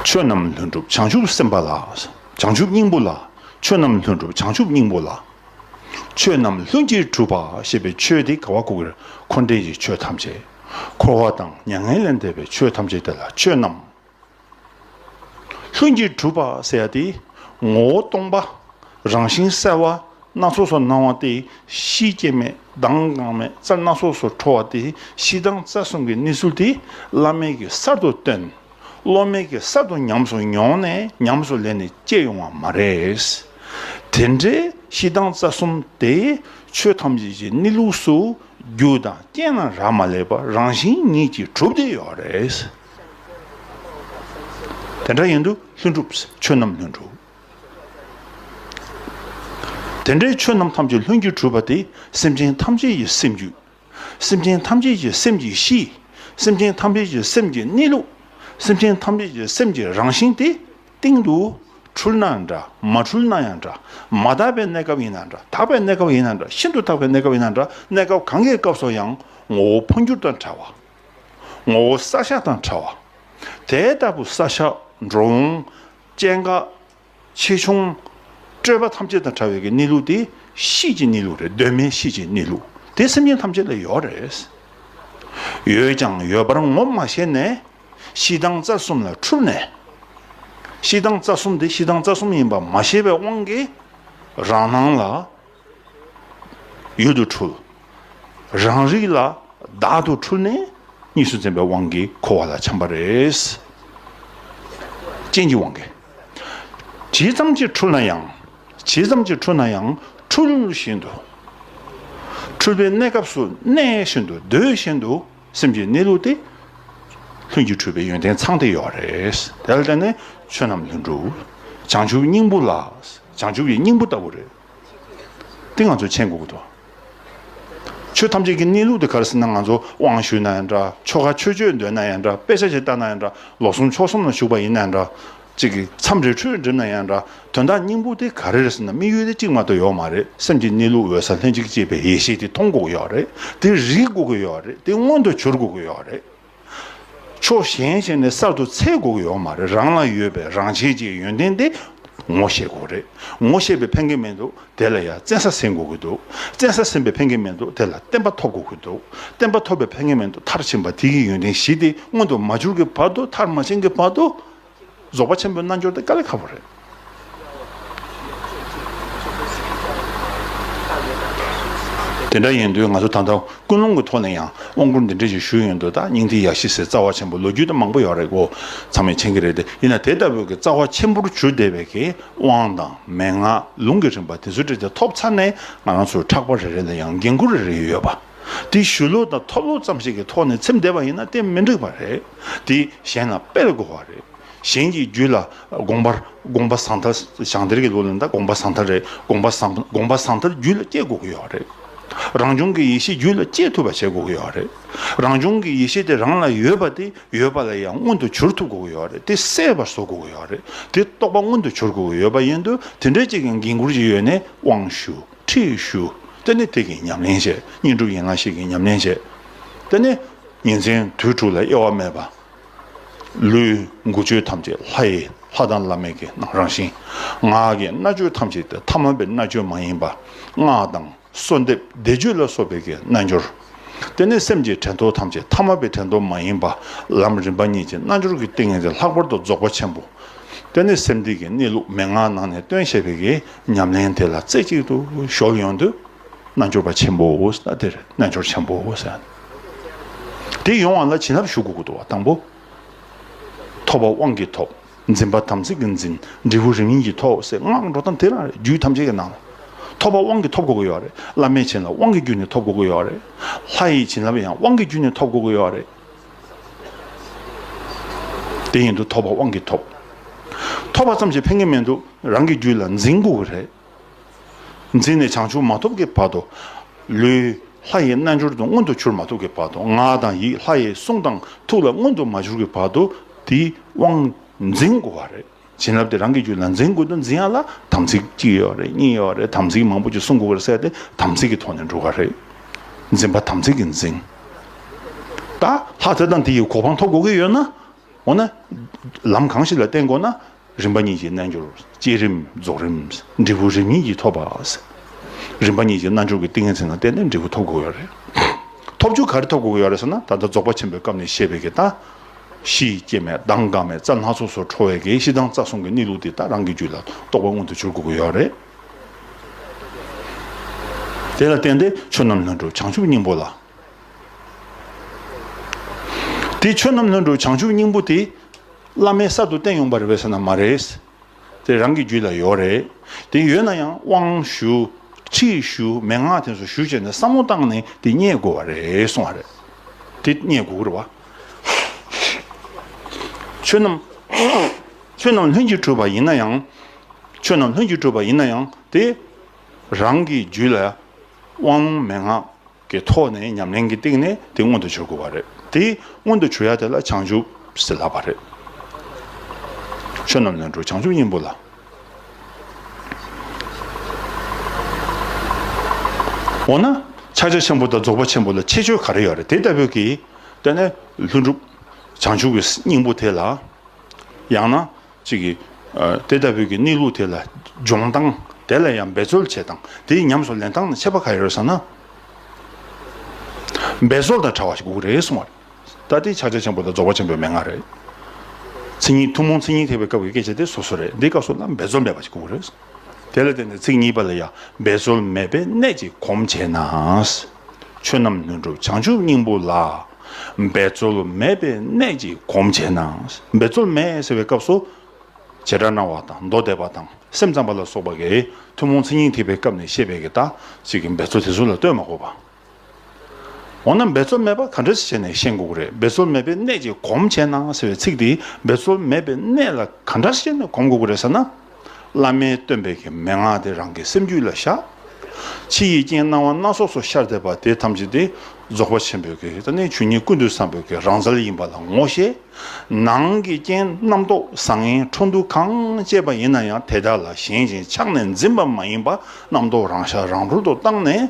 ཆོས་རྣམས་ལྷུན་གྲུབ་བྱང་ཆུབ་སེམས་དཔའ་ལ། བྱང་ཆུབ་སྙིང་པོ་ལ། ཆོས་རྣམས་ལྷུན་གྲུབ་བྱང་ཆུབ་སྙིང་པོ་ལ། ཆོས་རྣམས་ལྷུན་གྱིས་གྲུབ་པ་ཞེས་པའི་ཆོས་དེ་ག་བ་གོ་གི་རེད། འཁོར་འདས་ཀྱི་ཆོས་ཐམས་ཅད། འཁོར་བ་དང་མྱ་ངན་ལས་འདས་པའི་ཆོས་ཐམས་ཅད་དེ་ལ་ཆོས་རྣམས་ལྷུན་གྱིས་གྲུབ་པ་ཟེར་ཡ་དེ། ངོ་བོ་སྟོང་པ། རང་བཞིན་གསལ་བ། སྣ་ཚོགས་སུ་སྣང་བ་དེ་གཤིས་སྐྱེ་མེད་མདངས་གང་མེད་རྩལ་སྣ་ཚོགས་སུ་འཕྲོ་བ་དེ་གཤིས་མདངས་རྩལ་གསུམ་གྱི་གནས་ཚུལ་དེ་བླ་མས་ཀྱིས་གསར་དུ་བཏོན། སློབ་མས་ཀྱིས་གསར་དུ་ཉམས་སུ་མྱོང་ནས་ཉམས་སུ་ལེན་ནས་སྐྱེ་ཡོང་བ་མ་རེད། དེ་འདྲའི་གཤིས་མདངས་རྩལ་གསུམ་དེ་ཆོས་ཐམས་ཅད་ཀྱི་གནས་ལུགས་སུ་རྒྱུ་དང་རྐྱེན་ལ་རག་མ་ལས་པ་རང་བཞིན་ཉིད་ཀྱིས་གྲུབ་བསྡད་ཡོད་རེད། དེ་འདྲ་ཡིན་དུས་ལྷུན་གྲུབ། ཆོས་རྣམས་ལྷུན་གྲུབ། དེ་འདྲའི་ཆོས་རྣམས་ཐམས་ཅད་ལྷུན་གྱིས་གྲུབ་པ་དེ་སེམས་ཅན་ཐམས་ཅད་ཀྱི་སེམས་རྒྱུད། སེམས་ཅན་ཐམས་ཅད་ཀྱི་སེམས་ཀྱི་གཤིས། སེམས་ཅན་ཐམས་ཅད་ཀྱི་སེམས་ཀྱི་གནས་ལུགས། སེམས་ཅན་ཐམས་ཅད་ཀྱི་སེམས་ཀྱི་རང་བཞིན་དེ་སྟེང་དུ་འཁྲུལ་ན་འདྲ། མ་འཁྲུལ་ན་ཡང་འདྲ། མ་དག་པའི་གནས་སྐབས་ཡིན་ན་འདྲ། དག་པའི་གནས་སྐབས་ཡིན་ན་འདྲ། ཤིན་ཏུ་དག་པའི་གནས་སྐབས་ཡིན་ན་འདྲ། གནས་སྐབས་གང་གི་སྐབས་སུ་ཡང་ངོ་བོ་འཕོ་འགྱུར་དང་བྲལ་བ། ངོ་བོ་གསལ་ཤ་དང་བྲལ་བ། དེ་ལྟ་བུ་གསལ་ཤ། འགྲོ་འོང་། སྐྱེ་འགག་ཆེ་ཆུང་། སྤྲོས་པ་ཐམས་ཅད་དང་བྲལ་བའི་གི་གནས་ལུགས་དེ་གཤིས་ཀྱི་གནས་ལུགས་རེད། གདོད་མའི་གཤིས་ཀྱི་གནས་ལུགས་དེ་སེམས་ཅན་ཐམས་ཅད་ལ་ཡོད་རེད། ཡོད་ཀྱང་ཡོད་པར་ངོ་མ་ཤེས་ནས་གཤིས་མདངས་རྩལ་གསུམ་ལ་འཁྲུལ་ནས། གཤིས་མདངས་རྩལ་གསུམ་དེ་གཤིས་མདངས་རྩལ་གསུམ་ཡིན་པ་མ་ཤེས་པའི་དབང་གིས་རང་སྣང་ལ་ཡུལ་དུ་འཁྲུལ། རང་རིག་ལ་བདག་ཏུ་འཁྲུལ་ནས་གཉིས་སུ་འཛིན་པའི་དབང་གིས་འཁོར་བ་ལ་འཁྱམས་པ་རེད། རྐྱེན་གྱི་དབང་གིས། ཇི་ཙམ་གྱིས་འཁྲུལ་ན་ཡང་། ཇི་ཙམ་གྱིས་འཁྲུལ་ན་ཡང་འཁྲུལ་བཞིན་དུ། འཁྲུལ་པའི་གནས་སྐབས་སུ་གནས་བཞིན་དུ་སྡོད་བཞིན་དུ་སེམས་ཀྱི་གནས་ལུགས་དེ། ལྷུན་གྱིས་གྲུབ་པའི་ཡོན་ཏན་ཚང་སྟེ་ཡོད་རེད། དེ་ལ་བརྟེན་ནས་ཆོས་རྣམས་ལྷུན་གྲུབ། བྱང་ཆུབ་སྙིང་པོ་ལ། བྱང་ཆུབ་ཀྱི་སྙིང་པོ་ལྟ་བུ་རེད། དེ་ང་ཚོས་མཁྱེན་དགོས་ཀྱི་འདུག་ཆོས་ཐམས་ཅད་ཀྱི་གནས་ལུགས་དེ་ག་རེ་ཟེར་ན། ང་ཚོ་དབང་ཞུས་ན་ཡང་འདྲ། ཆོ་ག་ཆོས་སྤྱོད་འདོན་ན་ཡང་འདྲ། དཔེ་ཆ་ཞིག་ལྟ་ན་ཡང་འདྲ། ལོ་གསུམ་ཕྱོགས་གསུམ་ལ་བཞུགས་པ་ཡིན་ན་ཡང་འདྲ། གཅིག་གིས་མཚམས་རེ་འཁྲུལ་འགྲིམ་ན་ཡང་འདྲ། དོན་དག་སྙིང་པོ་དེ་ག་རེ་རེད་ཟེར་ན། དམིགས་ཡུལ་དེ་གཅིག་མ་གཏོགས་ཡོད་མ་རེད། སེམས་ཀྱི་གནས་ལུགས་འོད་གསལ་ལྷན་ཅིག་སྐྱེས་པའི་ཡེ་ཤེས་དེ་མཐོང་དགོས་ཀྱི་ཡོད་རེད། དེ་རིག་དགོས་ཀྱི་ཡོད་རེད། དེ་མངོན་དུ་གྱུར་དགོས་ཀྱི་ཡོད་རེད། ཕྱོགས་གཞན་ཞིག་ནས་གསར་དུ་འཚོལ་དགོས་ཀྱི་ཡོད་མ་རེད། རང་ལ་ཡོད་པའི་རང་ཆས་ཀྱི་ཡོན་ཏན་དེ་ངོ་ཤེས་དགོས་རེད། ངོ་ཤེས་པའི་ཕན་གྱི་མི་འདུག་དེ་ལ་ཡང་བཙན་ས་ཟིན་དགོས་ཀྱི་འདུག་བཙན་ས་ཟིན་པའི་ཕན་གྱི་མི་འདུག་དེ་ལ་བརྟན་པ་ཐོབ་དགོས་ཀྱི་འདུག་བརྟན་པ་ཐོབ་པའི་ཕན་གྱི་མི་འདུག་མཐར་ཕྱིན་པ་དེ་གི་ཡོན་ཏན་བཞི་དེ་མངོན་དུ་མ་གྱུར་གྱི་བར་དུ། མཐར་མ་ཕྱིན་གྱི་བར་དུ། རྫོགས་པ་ཆེན་པོའི་རྣལ་འབྱོར་དེ་དཀའ་ལས་ཁག་པོ་རེད། དེ་འདྲ་ཡིན་དུས་ང་ཚོ་ད་ལྟ་ཀུན་སློང་གི་ཐོག་ནས་ཡང་དབང་བསྐུར་འདི་འདྲ་ཞིག་ཞུས་ཡོང་དུས། ད་སྙིང་ཐིག་ཡ་བཞི་ཟེར་རྩ་བ་ཆེན་པོ་ལོ་རྒྱུས་དེ་མང་པོ་ཡོད་རེད་གོ། ཚང་མས་མཁྱེན་གྱི་རེད་དེ། ཡིན་ན་དེ་ལྟ་བུའི་གི་རྩ་བ་ཆེན་པོར་གྱུར་བསྡད་པའི་གི་དབང་དང་མན་ངག་ལུང་གི་རིམ་པ་དེ་ཚོ་འདྲ་དེ་ཐོབ་ཚར་ནས། ང་རང་ཚོའི་ཕྲག་པ་རེ་རེ་ལ་ཡང་འགན་ཁུར་རེ་རེ་ཡོད་པ། དེ་ཞུ་ལུགས་དང་ཐོབ་ལུགས་ཙམ་ཞིག་གི་ཐོག་ནས་ཚིམ་བསྡད་པ་ཡིན་ན་དེ་མི་འགྲིག་པ་རེད། དེ་གཞན་ལ་སྤེལ་དགོས་པ་རེད། གཞན་གྱི་རྒྱུད་ལ་དགོངས་པ། དགོངས་པ་ཟང་ཐལ། ཞང་དེར་གྱི་ལུགས་ལ་ད་དགོངས་པ་ཟང་ཐལ་རེད། དགོངས་པ་ཟང་། དགོངས་པ་ཟང་ཐལ་རྒྱུད་ལ་སྐྱེ་དགོས་ཀྱི་ཡོད་རེད། རང་བྱུང་གི་ཡེ་ཤེས་རྒྱུད་ལ་སྐྱེ་ཐུབ་པ་བྱེད་དགོས་ཀྱི་ཡོད་རེད། རང་བྱུང་གི་ཡེ་ཤེས་དེ་རང་ལ་ཡོད་པ་དེ་ཡོད་པ་ལ་ཡང་མངོན་དུ་གྱུར་ཐུབ་དགོས་ཀྱི་ཡོད་རེད། དེ་གསལ་བར་བཟོ་དགོས་ཀྱི་ཡོད་རེད། དེ་རྟོགས་པ་མངོན་དུ་གྱུར་དགོས་ཀྱི་ཡོད་པ་ཡིན་དུས། དེ་འདྲའི་ཅིག་གི་འགན་ཁུར་ཅིག་ཡོད་ནས་དབང་ཞུ། ཁྲིད་ཞུ། དེ་ནས་དེ་གི་ཉམས་ལེན་བྱེད། བསྙེན་སྒྲུབ་ཡན་ལག་བཞི་གི་ཉམས་ལེན་བྱེད། དེ་ནས་ཉིན་མཚན་དུས་དྲུག་ལ་དབྱེ་བ་མེད་པ། ལུས་འགུལ་སྤྱོད་ཐམས་ཅད་ལྷ་ཡི། ལྷ་དང་བླ་མའི་གི་རང་བཞིན། ངག་གི་སྨྲ་བརྗོད་ཐམས་ཅད་དེ་ཐ་མལ་པའི་སྨྲ་བརྗོད་མ་ཡིན་པ། སྔགས་དང་གསོལ་འདེབས་བཟླས་བརྗོད་ལ་སོགས་པའི་གི་རྣལ་འབྱོར། དེ་ནས་སེམས་ཀྱི་དྲན་རྟོག་ཐམས་ཅད་ཐ་མལ་པའི་དྲན་རྟོག་མ་ཡིན་པ། ལམ་རིམ་པ་གཉིས་ཀྱི་རྣལ་འབྱོར་གྱི་ཏིང་ངེ་འཛིན། ལྷག་པར་དུ་རྫོགས་པ་ཆེན་པོ། དེ་ནས་སེམས་སྡེ་གི་གནས་ལུགས་མན་ངག་ནང་ནས་སྟོན་བྱས་པའི་གི་ཉམས་ལེན་དེ་ལ་རྩེ་གཅིག་ཏུ་གཞོལ་ཡོང་དུས། རྣལ་འབྱོར་པ་ཆེན་པོ་ཟེར། དེར་རྣལ་འབྱོར་ཆེན་པོ་ཟེར། དེ་ཡོང་བ་ལ་བྱིན་རླབས་ཞུ་དགོས་ཀྱི་འདུག་བ། དང་པོ། ཐོབ་པ་དབང་གིས་ཐོབ། འཛིན་པ་དམ་ཚིག་གིས་འཛིན། འབྲས་བུ་རིམ་གཉིས་ཀྱིས་ཐོབ་ཟེར། སྔགས་འགྲོ་སྟངས་དེ་རང་རེད། རྒྱུད་ཐམས་ཅད་ཀྱི་ནང་ལ། ཐོབ་པ་དབང་གིས་ཐོབ་དགོས་ཀྱི་ཡོད་རེད། བླ་མའི་བྱིན་རླབས་དབང་གི་བརྒྱུད་ནས་ཐོབ་དགོས་ཀྱི་ཡོད་རེད། ལྷ་ཡི་བྱིན་རླབས་ཡང་དབང་གི་བརྒྱུད་ནས་ཐོབ་དགོས་ཀྱི་ཡོད་རེད། དེ་ཡིན་དུས་ཐོབ་པ་དབང་གིས་ཐོབ། ཐོབ་པ་ཙམ་གྱིས་ཕན་གྱི་མི་འདུག་རང་གི་རྒྱུད་ལ་འཛིན་དགོས་ཀྱི་རེད། འཛིན་ནས་བྱང་ཆུབ་མ་ཐོབ་ཀྱི་བར་དུ། ལུས་ལྷ་ཡི་རྣལ་འབྱོར་དུ་མངོན་དུ་གྱུར་མ་ཐུབ་ཀྱི་བར་དུ། ངག་དང་ཡིད་ལྷ་ཡི་གསུང་དང་ཐུགས་ལ་མངོན་དུ་མ་གྱུར་གྱི་བར་དུ་དེའི་དབང་འཛིན་དགོས་པ་རེད། བྱིན་རླབས་དེ་རང་གི་རྒྱུད་ལ་འཛིན་དགོས་དུས། འཛིན་ཡ་ལ་དམ་ཚིག་གཅིག་ཡོད་རེད། གཉིས་ཡོད་རེད། དམ་ཚིག་མང་པོ་ཅིག་སྲུང་དགོས་རེད་ཟེར་ཏེ། དམ་ཚིག་གི་ཐོག་ནས་འགྲོ་ག་རེད། འཛིན་པ་དམ་ཚིག་གིས་འཛིན། ད་ལྷ་དེ་དང་དེ་ཡི་གོ་འཕང་ཐོབ་དགོས་ཀྱི་ཡོད་ན། འོ་ན། ལམ་གང་ཞིག་ལ་བརྟེན་དགོས་ན། རིམ་པ་གཉིས་ཀྱི་རྣལ་འབྱོར། བསྐྱེད་རིམ་རྫོགས་རིམ། འབྲས་བུ་རིམ་གཉིས་ཀྱིས་ཐོབ་པ། རིམ་པ་གཉིས་ཀྱི་རྣལ་འབྱོར་གྱི་ཏིང་ངེ་འཛིན་ལ་བརྟེན་ནས་འབྲས་བུ་ཐོབ་དགོས་ཡོད་རེད། ཐོབ་རྒྱུ་ག་རེ་ཐོབ་དགོས་ཀྱི་ཡོད་རེད་ཟེར་ན། ད་ལྟ་རྫོགས་པ་ཆེན་པོའི་སྐབས་ནས་བཤད་པའི་གི་ད། གཞི་སྐྱེ་མེད་མདངས་འགག་མེད་རྩལ་སྣ་ཚོགས་སུ་འཕྲོ་བའི་གི་གཞི་གདངས་རྩ་གསུམ་གྱི་གནས་ལུགས་དེ་ད་རང་གི་རྒྱུད་ལ་རྟོགས་པ་མངོན་དུ་གྱུར་དགོས་ཀྱི་ཡོད་རེད། དེ་ལ་བརྟེན་ཏེ་ཆོས་རྣམས་ལྷུན་གྲུབ་བྱང་ཆུབ་སྙིང་པོ་ལ། དེ་ཆོས་རྣམས་ལྷུན་གྲུབ་བྱང་ཆུབ་སྙིང་པོ་དེ། བླ་མས་གསར་དུ་བསྟན་ཡོང་པ་རེད་པས་ཟེར་ན་མ་རེད། དེ་རང་གི་རྒྱུད་ལ་ཡོད་རེད། དེ་ཡོད་ན་ཡང་དབང་ཞུ། ཁྲིད་ཞུ། མན་ངག་དེ་ཚོ་ཞུ་བྱས་ནས་བསམ་བློ་བཏང་ནས་དེ་རྙེད་དགོས་པ་རེད་གསུངས་པ་རེད། དེ་རྙེད་དགོས་ཀྱི་རེད་པ། ཆོས་རྣམས། ཆོས་རྣམས་ལྷུན་གྱིས་གྲུབ་པ་ཡིན་ན་ཡང་། ཆོས་རྣམས་ལྷུན་གྱིས་གྲུབ་པ་ཡིན་ན་ཡང་དེ། རང་གི་རྒྱུད་ལ་དབང་མན་ངག་གི་ཐོག་ནས་ཉམས་ལེན་གྱི་སྟེང་ནས་དེ་མངོན་དུ་གྱུར་དགོས་པ་རེད། དེ་མངོན་དུ་གྱུར་ཡ་དེ་ལ་བྱང་ཆུབ་ཟེར་ལབ་པ་རེད། ཆོས་རྣམས་ལྷུན་གྲུབ་བྱང་ཆུབ་སྙིང་པོ་ལ། འོ་ན། ཕྱག་རྒྱ་ཆེན་པོ་དང་རྫོགས་པ་ཆེན་པོ་ལ་ཁྱད་ཆོས་ག་རེ་ཡོད་རེད། དེ་ལྟ་བུའི་གི། དེ་ནས་ལྷུན་གྲུབ་བྱང་ཆུབ་ཀྱི་སྙིང་པོ་དེ་ལ། ཡང་ན། གཅིག་གིས། ཨ། དེ་ལྟ་བུའི་གི་གནས་ལུགས་དེ་ལ་སྦྱོང་སྟངས། དེ་ལ་ཡང་འབད་རྩོལ་བྱེད་སྟངས། དེ་ཉམས་སུ་ལེན་སྟངས་ནི་ཁྱད་པར་ག་རེ་ཡོད་ཟེར་ན། འབད་རྩོལ་དང་བྲལ་བ་ཞིག་དགོས་ཀྱི་རེད་གསུངས་པ་རེད། ད་དེ་ཕྱག་རྒྱ་ཆེན་པོ་དང་རྫོགས་པ་ཆེན་པོའི་མན་ངག་རེད། མཚན་ཉིད་ཐུན་མོང་མཚན་ཉིད་ཐེག་པའི་སྐབས་ཀྱི་སྐད་ཆ་དེ་སོ་སོ་རེད། འདིའི་སྐབས་སུ་ལ་འབད་རྩོལ་མེད་པ་ཞིག་དགོས་ཀྱི་རེད། དེ་ལ་བརྟེན་ནས་ཚིག་གཉིས་པ་ལ་ཡང་འབད་རྩོལ་མེད་པའི་གནད་ཀྱིས་གོམས་བྱས་ན། ཆོས་རྣམས་ལྷུན་གྲུབ་བྱང་ཆུབ་སྙིང་པོ་ལ། འབད་རྩོལ་མེད་པའི་གནད་ཀྱིས་གོམས་བྱས་ན། འབད་རྩོལ་མེད་ཟེར་བའི་སྐབས་སུ། བྱེ་བྲག་སྨྲ་བ་དང་མདོ་སྡེ་པ་དང་སེམས་ཙམ་པ་ལ་སོགས་པ་གིས་ཐུན་མོང་མཚན་ཉིད་ཐེག་པའི་སྐབས་ནས་བཤད་པའི་གི་ད་ཅིག་གི་འབད་རྩོལ་དེ་ཚོ་ལ་ལྟོས་མ་དགོས་པ། འོ་ན་འབད་རྩོལ་མེད་པ་ག་འདྲ་ཞིག་བྱས་ནས་ཤེས་དགོས་ཀྱི་རེད། འབད་རྩོལ་མེད་པའི་གནད་ཀྱིས་གོམས་བྱས་ན་ཟེར་བའི་ཚིག་དེ། འབད་རྩོལ་མེད་པའི་གནད་ལ་ག་འདྲ་ཞིག་བྱས་ནས་གོམས་དགོས་ཀྱི་རེད་ཟེར་ན། བླ་མས་སྟོན་པའི་གི་མན་ངག་དེ་རང་གི་སེམས་རྒྱུད་ལ་བཞག་ཕྱི་ཡི་རྐྱེན་སྣང་བ་སྣ་ཚོགས་སུ་ཤར་བསྡད་པ་དེ་ཐམས་ཅད་དེ་རྫོགས་པ་ཆེན་པོའི་གི་ད་ནི་ཆོས་ཉིད་ཀུན་ཏུ་བཟང་པོའི་གི་རང་རྩལ་ཡིན་པ་ལ་ངོ་ཤེས། ནང་གི་རྐྱེན་རྣམ་རྟོག་བཟང་ངན་འཕྲོ་འདུ་གང་སྐྱེས་པ་ཡིན་ན་ཡང་དེ་དག་ལ་ཞེན་ཅིང་ཆགས་ནས་འཛིན་པ་མ་ཡིན་པ་རྣམ་རྟོག་རང་ཤར་རང་གྲོལ་དུ་བཏང་ནས།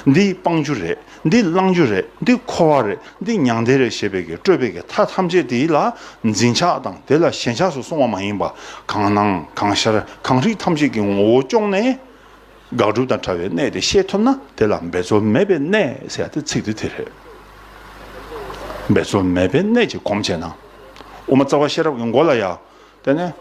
འདི་སྤང་རྒྱུ་རེད། འདི་བླང་རྒྱུ་རེད། འདི་འཁོར་བ་རེད། འདི་མྱང་འདས་རེད་ཞེས་པའི་གི་སྤྲོས་པའི་གི་མཐའ་ཐམས་ཅད་དེ་ལ་འཛིན་ཆགས་དང་དེ་ལ་ཞེན་ཆགས་སུ་སོང་བ་མ་ཡིན་པ། གང་སྣང་གང་ཤར་གང་རིག་ཐམས་ཅད་ཀྱི་ངོ་བོ་སྐྱོང་ནས། དགག་སྒྲུབ་དང་བྲལ་བའི་གནད་དེ་ཤེས་ཐུབ་ན་དེ་ལ་འབད་རྩོལ་མེད་པའི་གནད་ཟེར་ཡ་དེ་ཚིག་དེ་དེ་རེད། འབད་རྩོལ་མེད་པའི་གནད་ཀྱིས་གོམས་བྱས་ན། དབུ་མ་རྩ་བ་ཤེས་རབ་ཀྱི་མགོ་ལ་ཡ། དེ་ནས།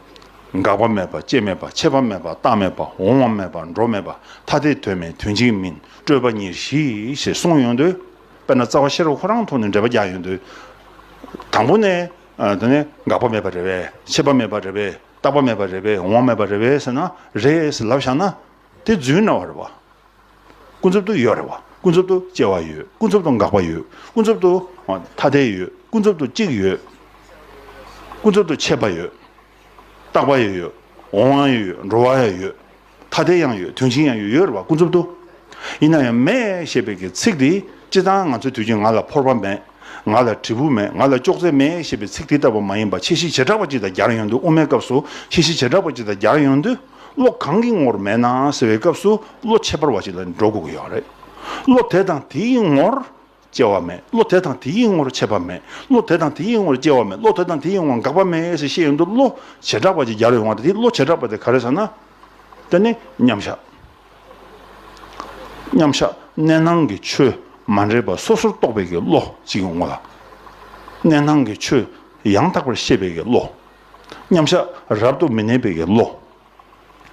འགག་པ་མེད་པ་སྐྱེ་མེད་པ་ཆད་པ་མེད་པ་རྟག་མེད་པ་འོང་བ་མེད་པ་འགྲོ་མེད་པ་ཐ་དད་དོན་མེད་དོན་གཅིག་མིན་སྤྲོས་པ་ཉེར་ཞི་ཞེས་གསུངས་ཡོང་དུས། དཔེར་ན་རྩ་བ་ཤེས་རབ་ཁོ་རང་ཐོག་ནས་འགྲེལ་པ་རྒྱག་ཡོང་དུས། དང་པོ་ནས། ཨ། དེ་ནས་འགག་པ་མེད་པ་རེད་པས། ཆད་པ་མེད་པ་རེད་པས། རྟག་པ་མེད་པ་རེད་པས། འོང་བ་མེད་པ་རེད་པས་ཟེར་ན། རེད་ཟེར་ལབ་བཞག་ན། དེ་རྫུན་སྨྲ་བ་རེད་པ། ཀུན་རྫོབ་ཏུ་ཡོད་རེད་པ། ཀུན་རྫོབ་ཏུ་སྐྱེ་བ་ཡོད། ཀུན་རྫོབ་ཏུ་འགག་པ་ཡོད། ཀུན་རྫོབ་ཏུ་ཐ་དད་ཡོད། ཀུན་རྫོབ་ཏུ་གཅིག་ཡོད། ཀུན་རྫོབ་ཏུ་ཆད་པ་ཡོད། རྟག་པ་ཡང་ཡོད། འོང་བ་ཡང་ཡོད། འགྲོ་བ་ཡང་ཡོད། ཐ་དད་ཡང་ཡོད། དོན་གཅིག་ཡང་ཡོད། ཡོད་རེད་པ། ཀུན་རྫོབ་ཏུ། ཡིན་ན་ཡང་མེད་ཞེས་པའི་གི་ཚིག་འདི་སྤྱིར་བཏང་ང་ཚོའི་དུས་རྒྱུན་ང་ལ་ཕོར་པ་མེད། ང་ལ་དྲིལ་བུ་མེད། ང་ལ་ཅོག་ཙེ་མེད་ཞེས་པའི་ཚིག་དེ་ལྟ་བུ་མ་ཡིན་པ། ཁྱད་གཞི་བྱེ་བྲག་པ་ཅིག་དང་སྦྱར་ཡོང་དུས། དབུ་མའི་སྐབས་སུ་ཁྱད་གཞི་བྱེ་བྲག་པ་ཅིག་དང་སྦྱར་ཡོང་དུས། བློ་གང་གི་ངོར་མེད་ན་ཟེར་བའི་སྐབས་སུ་བློ་ཁྱད་པར་བ་ཅིག་ལ་འགྲོ་དགོས་ཀྱི་ཡོད་རེད། བློ་དེ་དང་དེའི་ངོར་སྐྱེ་བ་མེད། བློ་དེ་དང་དེའི་ངོར་ཆད་པ་མེད། བློ་དེ་དང་དེའི་ངོར་སྐྱེ་བ་མེད། བློ་དེ་དང་དེའི་ངོར་འགག་པ་མེད་ཟེར་བཤད་ཡོང་དུས། བློ་བྱེ་བྲག་པ་ཅིག་སྦྱར་ཡོང་བ་དེ། དེ་བློ་བྱེ་བྲག་པ་དེ་ག་རེ་ཟེར་ན། དེ་ནི་མཉམ་བཞག་མཉམ་བཞག་གནས་སྣང་གི་ཆོས་མ་འདྲེས་པ་སོ་སོར་རྟོག་པའི་གི་བློ་གཅིག་ཡོང་བ་ལ། གནས་སྣང་གི་ཆོས་ཡང་དག་པར་ཤེས་པའི་གི་བློ། མཉམ་བཞག་རབ་ཏུ་མི་གནས་པའི་གི་བློ།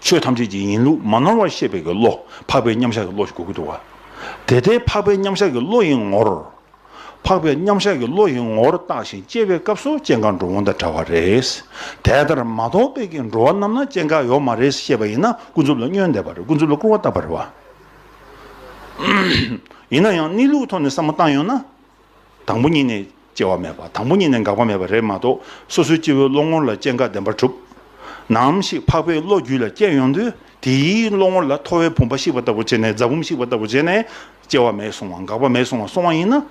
ཆོས་ཐམས་ཅད་ཀྱི་ཡིན་ལུགས་མ་ནོར་བར་ཤེས་པའི་གི་བློ། འཕགས་པའི་མཉམ་བཞག་གི་བློ་ཞིག་དགོས་ཀྱི་འདུག་བ། དེ་ལྟའི་འཕགས་པའི་མཉམ་བཞག་གི་བློ་ཡི་ངོར། འཕགས་པའི་མཉམ་བཞག་གི་བློ་ཡི་ངོར་བརྟགས་ཤིང་དཔྱད་པའི་སྐབས་སུ་སྐྱེ་འགག་འགྲོ་འོང་དང་བྲལ་བ་རེད། དེ་ལྟར་མ་རྟོགས་པའི་གི་འགྲོ་བ་རྣམས་ན་སྐྱེ་འགག་ཡོད་མ་རེད་ཞེས་པ་ཡིན་ན། ཀུན་རྫོབ་ལ་བསྙོན་འདེབས་པ་རེད། ཀུན་རྫོབ་ལ་སྐུར་བ་བཏབ་པ་རེད་བ། ཡིན་ན་ཡང་གནས་ལུགས་ཐོག་ནས་བསམ་བློ་བཏང་ཡོང་ན། དང་པོ་ཉིད་ནས་སྐྱེ་བ་མེད་པ། དང་པོ་ཉིད་ནས་འགག་པ་མེད་པ་རེད་མ་གཏོགས། སོ་སོའི་སྐྱེ་བོའི་བློ་ངོར་ལ་སྐྱེ་འགག་བདེན་པར་གྲུབ། ནམ་ཞིག་འཕགས་པའི་བློ་རྒྱུད་ལ་སྐྱེས་ཡོང་དུས། དེའི་བློ་ངོར་ལ་ཐོ་བའི་བུམ་པ་བཤིག་པ་ལྟ་བུ་བྱས་ནས། རྫ་བུམ་བཤིག་པ་ལྟ་བུ་བྱས་ནས། སྐྱེ་བ་མེད་སོང་བ། འགག་པ་མེད་སོང་བ་སོང་བ་ཡིན་ན།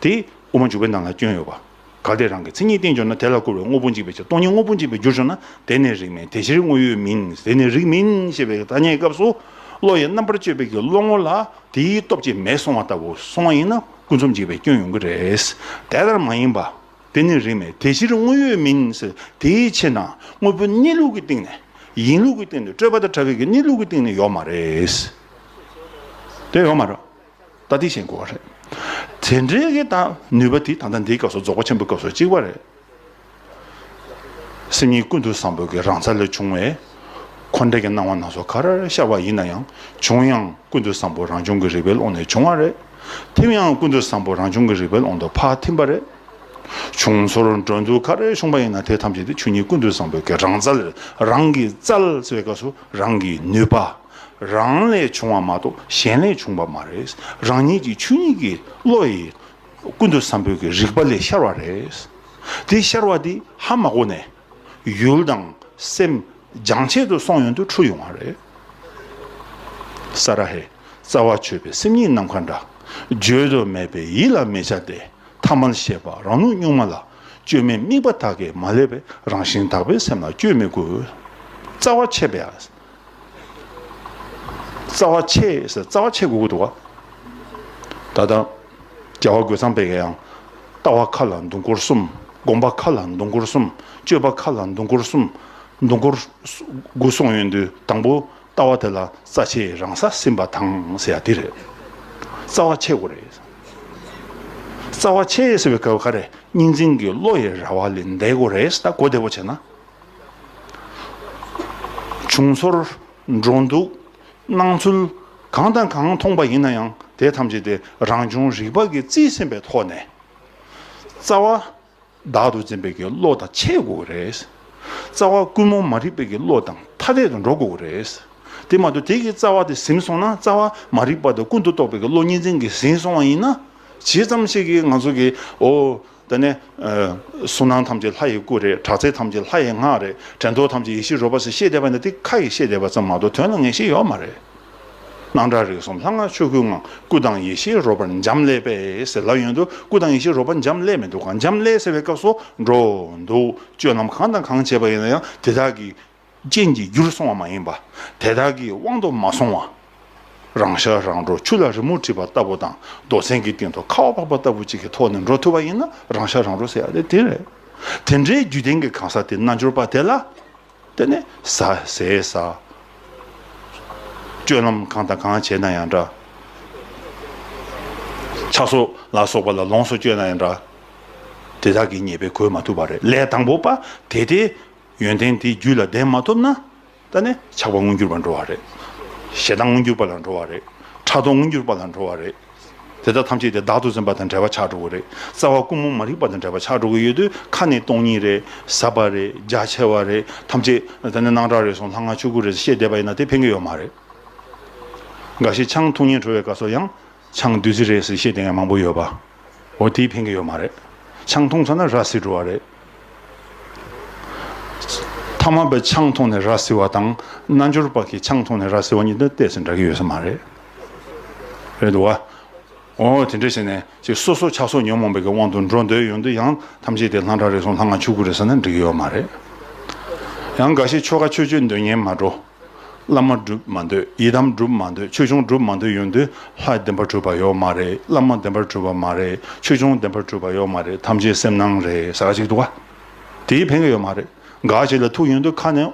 དེ་དབུ་མ་འཇུག་པའི་ནང་ལ་སྐྱོན་ཡོད་པ། གལ་ཏེ་རང་གི་མཚན་ཉིད་བརྟེན་འགྱུར་ན། དེ་ལ་སྐུར་བས་དངོས་པོ་འཇིག་པའི་ཕྱིར། སྟོང་ཉིད་དངོས་པོ་འཇིག་པར་འགྱུར་བྱུང་ན། དེ་ནི་རིགས་མིན། དེ་ཕྱིར་དངོས་ཡོད་མིན། དེ་ནི་རིགས་མིན་ཞེས་པའི་ཐ་སྙད་སྐབས་སུ། བློ་ཡི་རྣམ་པར་དཔྱོད་པའི་གི་བློ་ངོར་ལ་དེའི་སྟོབས་ཀྱིས་མེད་སོང་བ་ལྟ་བུ་སོང་བ་ཡིན་ན། ཀུན་རྫོབ་འཇིག་པའི་སྐྱོན་ཡོང་གི་རེད། དེ་ལྟར་མ་ཡིན་པ། དེ་ནི་རིགས་མིན། དེ་ཕྱིར་དངོས་ཡོད་མིན་ཟེར། དེའི་ཕྱིར་ན་དངོས་པོའི་གནས་ལུགས་ཀྱི་སྟེང་ནས། ཡིན་ལུགས་ཀྱི་སྟེང་ནས། སྤྲོས་པ་དང་བྲལ་བའི་གི་གནས་ལུགས་ཀྱི་སྟེང་ནས་ཡོད་མ་རེད། དེ་ཡོད་མ་རེད། ད་དེ་ཤེས་དགོས་པ་རེད། དེ་འདྲའི་གི་ད་ནུས་པ་དེ་ད་ལྟ་འདིའི་སྐབས་སུ། རྫོགས་པ་ཆེན་པོའི་སྐབས་སུ་གཅིག་པ་རེད། སེམས་ཉིད་ཀུན་ཏུ་བཟང་པོའི་གི་རང་རྩལ་ལས་བྱུང་བའི་འཁོར་འདས་ཀྱི་སྣང་བ་སྣ་ཚོགས་ག་རེ་ཤར་བ་ཡིན་ན་ཡང་། བྱུང་ཡང་ཀུན་ཏུ་བཟང་པོ་རང་བྱུང་གི་རིག་པའི་ཀློང་ནས་བྱུང་བ་རེད། ཐིམ་ཡང་ཀུན་ཏུ་བཟང་པོ་རང་བྱུང་གི་རིག་པའི་ཀློང་དུ་ཕར་ཐིམ་པ་རེད། བྱུང་ཚོར་འགྲོ་འདུག་ག་རེ་བྱུང་བ་ཡིན་ན། དེ་ཐམས་ཅད་དེ་ཆོས་ཉིད་ཀུན་ཏུ་བཟང་པོའི་གི་རང་རྩལ། རང་གི་རྩལ་ཟེར་བའི་སྐབས་སུ་རང་གི་ནུས་པ། རང་ལས་བྱུང་བ་མ་གཏོགས་གཞན་ལས་བྱུང་བ་མ་རེད། རང་ཉིད་ཀྱི་ཆོས་ཉིད་ཀྱི་བློ་ཡིས་ཀུན་ཏུ་བཟང་པོའི་གི་རིག་པ་ལས་ཤར་བ་རེད། དེ་ཤར་བ་དེ་ཧ་མ་གོ་ནས། ཡུལ་དང་སེམས་སྦྱང་བྱེད་དུ་སོང་ཡོང་དུས་འཁྲུལ་ཡོང་བ་རེད། ས་ར་ཧེ། རྩ་བ་ཆོད་པའི་སེམས་ཉིད་ནམ་མཁའ་འདྲ། བརྗོད་དུ་མེད་པའི་ཡིད་ལ་མི་བྱ་སྟེ། ཐ་མལ་ཤེས་པ་རང་ལུགས་གཉུག་མ་ལ། བཅོས་མའི་དམིགས་པ་དག་གིས་མ་བསླད་པའི། རང་བཞིན་དག་པའི་སེམས་ལ་བཅོས་མི་དགོས། རྩ་བ་ཆད་པས། རྩ་བ་ཆད་ཟེར། རྩ་བ་ཆད་དགོས་ཀྱི་འདུག་ག། ད་ལྟ་རྒྱལ་བ་རྒོད་ཚང་པས་ཀྱང་། ལྟ་བ་ཁ་ལ་མདུན་སྐོར་གསུམ། སྒོམ་པ་ཁ་ལ་མདུན་སྐོར་གསུམ། སྤྱོད་པ་ཁ་ལ་མདུན་སྐོར་གསུམ། མདུན་སྐོར་དགུ་གསུངས་ཡོང་དུས། དང་པོ། ལྟ་བ་དེ་ལ་རྩ་ཆེའི་རང་ས་ཟིན་པ་དང་ཟེར་ཡ་དེ་རེད། རྩ་བ་ཆད་དགོས་རེད། རྩ་བ་ཆད་ཟེར་བའི་སྐབས་ག་རེ། གཉིས་འཛིན་གྱི་བློ་ཡི་ར་བ་ལས་འདས་དགོས་རེད། ད་གོ་བདེ་པོ་བྱས་ན། བྱུང་ཚོར། འགྲོ་འདུག། སྣང་ཚུལ་གང་དང་གང་མཐོང་པ་ཡིན་ན་ཡང་། དེ་ཐམས་ཅད་དེ་རང་བྱུང་རིག་པ་གིས་རྩིས་ཟིན་པའི་ཐོག་ནས། རྩ་བ་བདག་ཏུ་འཛིན་པའི་གི་བློ་དང་ཆད་དགོས་རེད། རྩ་བ་ཀུན་རྨོངས་མ་རིག་པའི་གི་བློ་དང་ཐ་དད་དུ་འགྲོ་དགོས་རེད། དེ་མ་གཏོགས་དེ་གི་རྩ་བ་དེ་ཟིན་སོང་ན། རྩ་བ་མ་རིག་པ་དང་ཀུན་ཏུ་རྟོག་པའི་གི་བློ་གཉིས་འཛིན་གྱིས་ཟིན་སོང་བ་ཡིན་ན། ཇི་ཙམ་ཞིག་གིས་ང་ཚོ་གི། ཨོ། དེ་ནས། ཨ། གཟུགས་སྣང་ཐམས་ཅད་ལྷ་ཡི་སྐུ་རེད། གྲགས་ཚད་ཐམས་ཅད་ལྷ་ཡི་སྔགས་རེད། དྲན་རྟོག་ཐམས་ཅད་ཡེ་ཤེས་རོལ་པ་ཟེར་བཤད་བསྡད་པ་ནི། དེ་ཁ་ཡིས་བཤད་བསྡད་པ་ཙམ་མ་གཏོགས་དོན་ལ་ངེས་ཤེས་ཡོད་མ་རེད། སྣང་གྲགས་རིག་གསུམ་ལྷ་སྔགས་ཆོས་སྐུའི་ངང་། སྐུ་དང་ཡེ་ཤེས་རོལ་པར་འབྱམས་ཀླས་པས་ཟེར་ལབ་ཡོང་དུས། སྐུ་དང་ཡེ་ཤེས་རོལ་པར་འབྱམས་ཀླས་མི་འདུག་ག། འབྱམས་ཀླས་ཟེར་བའི་སྐབས་སུ། འགྲོ་འདུག། སྤྱོད་ལམ་གང་དང་གང་བྱས་པ་ཡིན་ན་ཡང་། དེ་དག་གི་རྐྱེན་གྱིས་འགྱུར་སོང་བ་མ་ཡིན་པ། དེ་དག་གི་དབང་དུ་མ་སོང་བ། རང་ཤར་རང་གྲོལ། ཆུ་ལ་རི་མོ་བྲིས་པ་ལྟ་བུ་དང་། རྡོ་ཚན་གྱི་སྟེང་དུ་ཁ་བ་བབས་པ་ལྟ་བུ་ཅིག་གི་ཐོག་ནས་འགྲོ་ཐུབ་པ་ཡིན་ན། རང་ཤར་རང་གྲོལ་ཟེར་ཡ་དེ་དེ་རེད། དེ་འདྲའི་རྒྱུད་ལྡན་གྱི་གང་ཟག་དེ། རྣལ་འབྱོར་པ་དེ་ལ། དེ་ནས་ཟ་ཟས་ཟ། སྤྱོད་ལམ་གང་དང་གང་བྱས་ན་ཡང་འདྲ། ཆགས་སོགས་ལ་སོགས་པ་ལ་ལོངས་སུ་སྤྱོད་ན་ཡང་འདྲ། དེ་དག་གི་ཉེས་པས་གོས་མ་ཐུབ་པ་རེད། ལས་དང་པོ་པ་དེ་དེ་ཡོན་ཏན་དེ་རྒྱུད་ལ་ལྡན་མ་ཐུབ་ན། ད་ནི་ཆགས་པ་མངོན་གྱུར་པར་འགྲོ་བ་རེད། ཞེ་སྡང་མངོན་གྱུར་པ་ལ་འགྲོ་བ་རེད། ཕྲག་དོག་མངོན་གྱུར་པ་ལ་འགྲོ་བ་རེད། དེ་དག་ཐམས་ཅད་དེ་བདག་ཏུ་འཛིན་པ་དང་བྲལ་བ་ཆགས་འགྲོ་གི་རེད། རྩ་བ་ཀུན་རྨོངས་མ་རིག་པ་དང་བྲལ་བ་ཆགས་འགྲོ་གི་ཡོད་དུས། ཁ་ནས་སྟོང་ཉིད་རེད། ཟབ་པ་རེད། རྒྱ་ཆེ་བ་རེད། ཐམས་ཅད་དེ་ནི་སྣང་གྲགས་རེད་གསུངས། ལྷ་སྔགས་ཆོས་སྐུ་རེད་ཟེར་བཤད་བསྡད་པ་ཡིན་ན། དེ་ཕན་གྱི་ཡོད་མ་རེད། འགའ་ཞིག་ཆང་འཐུང་སྙིང་བྲོ་བའི་སྐབས་སུ་ཡང་། ཆང་བདུད་རྩི་རེད་ཟེར་བཤད་བསྡད་མཁན་མང་པོ་ཡོད་པ། འོ་དེས་ཕན་གྱི་ཡོད་མ་རེད། ཆང་འཐུང་ཚར་ན་ར་བཟི་འགྲོ་བ་རེད། ཐ་མལ་པས་ཆང་འཐུང་ནས་ར་བཟི་བ་དང་། རྣལ་འབྱོར་པ་གིས་ཆང་འཐུང་ནས་ར་བཟི་བ་གཉིས་དེ་ཏོག་ཙམ་འདྲ་གི་ཡོད་ས་མ་རེད། རེད་འདུག་བ། འོ་དེ་འདྲ་བྱས་ནས་ཅིག་སོ་སོ་ཆགས་སོགས་ཉོན་མོངས་པའི་གི་དབང་དུ་འགྲོ་འདོད་ཡོང་དུས། ཡང་ཐམས་ཅད་དེ་ལྷ་འདྲ་རེ་ཟུང་ལྷ་སྔགས་ཆོས་སྐུ་རེད་ཟེར་ན་འགྲིག་གི་ཡོད་མ་རེད། ཡང་འགའ་ཞིག་ཆོ་ག་ཆོས་སྤྱོད་འདོན་མཁན་མ་འགྲོ། བླ་མ་སྒྲུབ་མ་འདོད། ཡི་དམ་སྒྲུབ་མ་འདོད། ཆོས་སྐྱོང་སྒྲུབ་མ་འདོད་ཡོང་དུས། ལྷ་བདེན་པར་གྲུབ་པ་ཡོད་མ་རེད། བླ་མ་བདེན་པར་གྲུབ་པ་མ་རེད། ཆོས་སྐྱོང་བདེན་པར་གྲུབ་པ་ཡོད་མ་རེད། ཐམས་ཅད་སེམས་སྣང་རེད་ཟེར་བ་ཅིག་འདུག་བ། དེས་ཕན་གྱི་ཡོད་མ་རེད། འགའ་ཞིག་ལ་ཐུག་ཡོང་དུས་ཁ་ནས།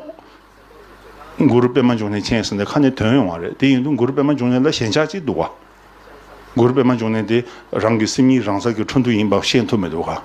གུ་རུ་པདྨ་འབྱུང་གནས་མཁྱེན་ཟེར་ནས་ཁ་ནས་འདོན་ཡོང་བ་རེད། དེ་ཡིན་དུས་གུ་རུ་པདྨ་འབྱུང་གནས་ལ་ཞེན་ཆགས་ཅིག་འདུག་བ། གུ་རུ་པདྨ་འབྱུང་གནས་དེ་རང་གི་སེམས་ཉིད་རང་རྩལ་གྱི་འཕྲོ་འདུ་ཡིན་པ་ཤེས་ཐུབ་མི་འདུག་ག།